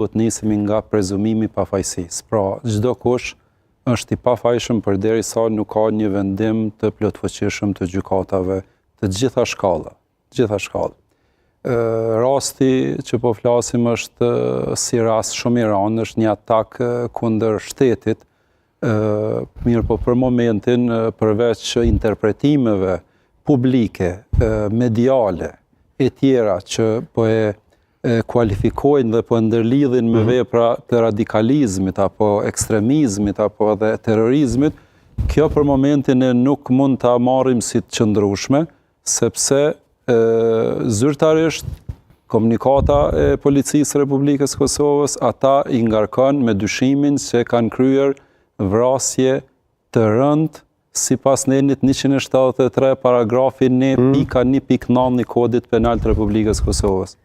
Duhet nisemi nga prezumimi i pafajësisë. Pra, çdokush është i pafajshëm përderisa nuk ka një vendim të plotfuqishëm të gjykatave të gjitha shkallëve, gjitha shkallëve. Rasti që po flasim është si rast shumë i rëndë, është një atak kundër shtetit, mirëpo për momentin, përveç interpretimeve publike, mediale, e tjera që po e kualifikojnë dhe po e ndërlidhin me mhm. vepra të radikalizmit apo ekstremizmit apo edhe terrorizmit, kjo për momentin ne nuk mund ta marrim si të qëndrueshme, sepse e, zyrtarisht komunikata e Policisë së Republikës së Kosovës ata i ngarkon me dyshimin se kanë kryer vrasje të rëndë sipas nenit 173 paragrafi 1 mm. pika 1.9 i Kodit Penal të Republikës së Kosovës.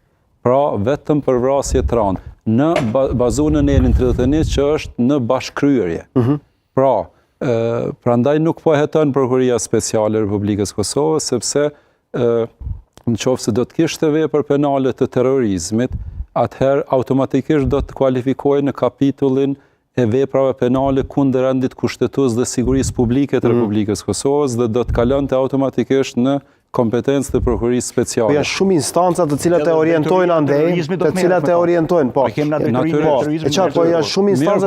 Pra, vetëm për vrasje të rëndë, në bazu në nenin 31 që është në bashkëkryerje. Mm -hmm. Pra, e, prandaj nuk po heton Prokuroria Speciale e Republikës së Kosovës, sepse e, në qoftë se do të kishte vepër penale të terrorizmit, atëherë automatikisht do të kualifikohej në kapitullin e veprave penale kundër rendit kushtetues dhe sigurisë publike të mm. Republikës së Kosovës dhe do të kalonte automatikisht në kompetencë të prokurorisë speciale. Po janë shumë instanca të cilat e orientojnë andej, të cilat e orientojnë, po. Po kemi na drejtorinë e terrorizmit. E qartë, po janë shumë instanca.